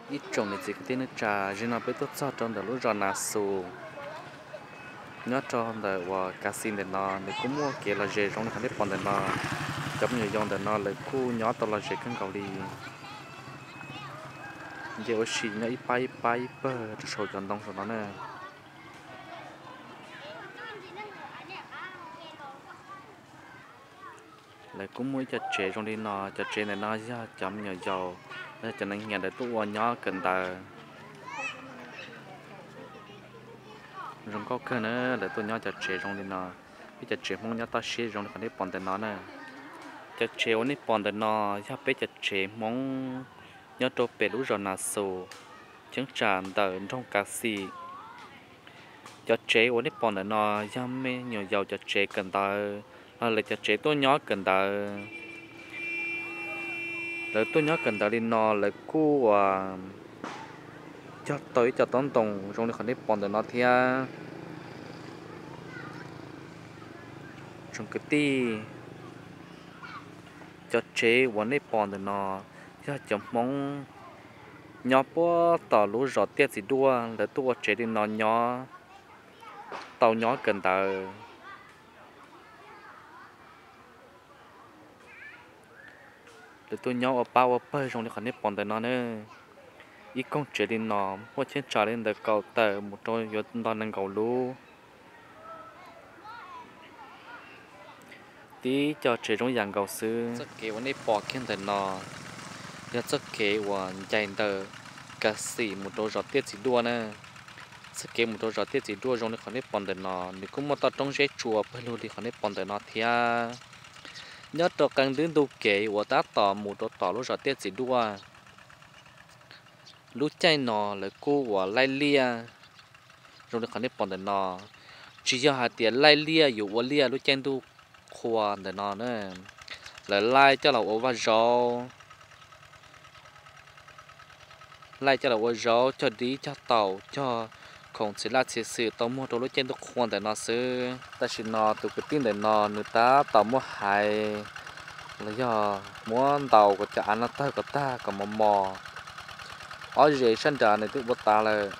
Ib tsoom niam txiv kwv tij neej tsa, zaum no peb tuaj txog rau ntawm lub zos Nas Xus, nyob rau ntawm uas Kav Xis ntawm no, nws kuj muaj kev lom zem zoo li qhov nej pom ntawm no. Cov me nyuam yaus ntawm no lawv kuj nyob tau lom zem kawg nkaus li, nce ua si nyob ib pab ib pab ib pawg rau saum cov ntoo saum no na. Lawv kuj muaj ib co tsev zoo li no, cov tsev ntawm no yog cov me nyuam yaus, yog cov neeg nyiam lawv tuaj ua nyob kawm ntawv. Zoo nkauj kawg na, lawv tuaj nyob cov tsev zoo li no. Peb cov tsev Hmoob nyob toj siab zoo li qhov nej pom ntawm no na. Cov tsev uas nej pom ntawm no yog peb cov tsev Hmoob nyob rau pem lub zos Nas Xus, cheeb tsam ntawm nroog Kav Xis. Cov tsev uas nej pom ntawm no yog me nyuam yaus cov tsev kawm ntawv, los lawv cov tsev tuaj nyob kawm ntawv. Lawv tuaj nyob kawm ntawv li no lawv kuj cog tau ib co taub ntoo zoo li qhov nej pom ntawm no thiab. Tsoom kwv tij, cov tsev uas nej pom ntawm no yog cov Hmoob nyob puag tom lub zos Tiaj Txiv Duaj, lawv tuaj ua tsev li no nyob tau nyob kawm ntawv. Lawv tuaj nyob ua pab ua pawg zoo li qhov nej pom ntawm no na. Ib koog tsev li no muaj cheeb tsam li ntawm kaum tawm mus rau yuav nto nees nkaum lub. Tib co tsev zoo yam nkaus xwb. Txoj kev uas nej pom kiag ntawm no yog txoj kev uas ncaim ntawm Kav Xis mus rau zos Tiaj Txiv Duaj na. Txoj kev mus rau zos Tiaj Txiv Duaj zoo li qhov nej pom ntawm no, nws kuj muaj toj roob zeb tsua pawg lug li qhov nej pom ntawm no thiab. Nyob rau qee ntwb ntu kev uas tab tom mus rau tom lub zos Tiaj Txiv Duaj, lub caij no lawv kuj uas laij liaj zoo li qhov nej pom ntawm no. Tsis yog hais tias laij liaj yuav ua liaj lub caij ntuj qhua ntawm no na. Lawv laij coj los ua vaj zaub, laij coj los ua zaub, cog dib cog taum, cog khoom txhia laj txhia xwm tau muag rau lub caij ntuj qhua ntawm no xwb. Tam sim no tus kwv tij ntawm no nws tab tom muab hais los yog muab ntaus kom cov av no tawg kom tag kom mos mos. Ob ze sab nrad nws twb ua tas lawm.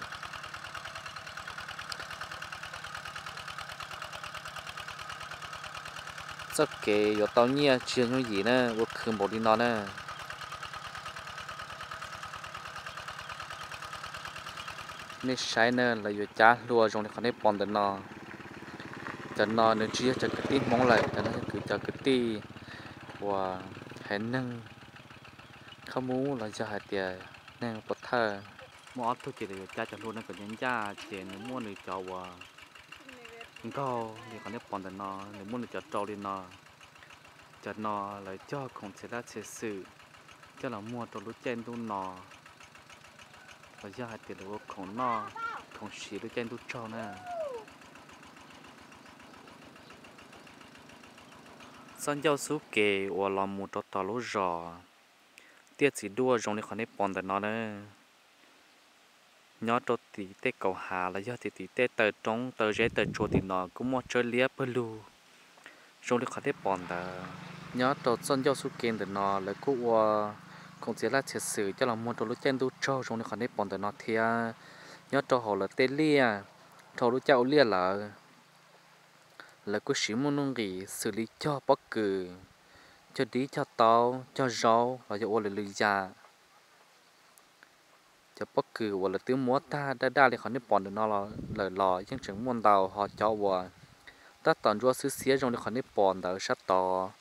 Txoj kev yuav tau nyiaj tsis yog yooj yim na, ua khwv npaum li no na. Nej saib na, lawv yuav cab hlua zoo li qhov nej pom ntawm no. Cov no nws tsis yog cov kwv tij Hmoob lawm, cov no yog kwv, cov kwv tij uas haiv neeg Khab Mub los yog hais tias neeg pov thawj. Muaj ob tug ces lawv yuav cab cov hlua no kom ncaj ncaj ces nws muaj nws cov uas nkaug li qhov nej pom ntawm no, nws muaj nws cov rau li no. Cov no lawv cog khoom txhia laj txhia xwm coj los muag rau lub caij ntuj no, los yog hais tias lawv ua khoom noj khoom siv lub caij ntuj tsaug na. Txoj ncauj xub ke uas los mus rau tom lub zos Tiaj Txiv Duaj zoo li qhov nej pom ntawm no na. Nyob rau tim tej kaum hav los yog tim tim tej taw roob taw zeb taw tsua tim no kuj muaj tsawb liab pawg lug zoo li qhov nej pom ntawd. Nyob rau txoj ncauj xub ke ntawm no lawv kuj ua khoom txhia laj txhia xwm coj los muag rau lub caij ntuj tsaug zoo li qhov nej pom ntawm no thiab. Nyob rau hauv lawv tej liaj, dhau lub caij ua liaj lawm, lawv kuj siv muaj nuj nqis xws li cog pob kws, cog dib cog taub cog zaub los yog ua lwm lwm yam. Cov pob kws uas lawv twb muab tag daj daj li qhov nej pom ntawm no lawm los yeej tseem muaj ntau, ho cov uas tab tom ntsuab xwb xiab zoo li qhov nej pom ntawd sab tod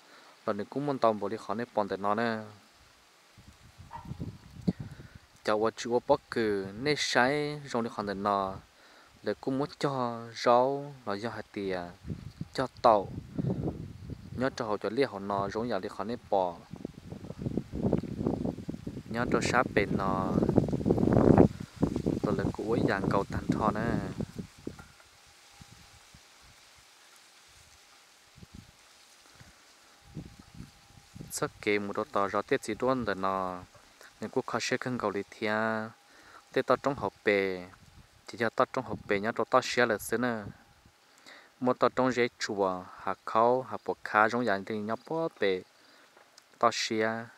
los nws kuj muaj ntau npaum li qhov nej pom ntawm no na. Cov uas tsis ua pob kws nej saib zoo li qhov ntawm no, lawv kuj muab cog zaub los yog hais tias cog taum nyob rau hauv cov liaj hauv no zoo yam li qhov nej pom nyob rau sab pem no, los lawv kuj ua ib yam nkaus tag nrho na. Txoj kev mus rau tom zos Tiaj Txiv Duaj ntawm no, nws kuj kho siab kawg nkaus li thiab. Tej toj roob hauv pes ces yog toj roob hauv pes nyob rau toj siab lawm xwb na. Muaj toj roob zeb tsuas, hav khaub hav puas khab zoo yam li nyob puag pem toj siab.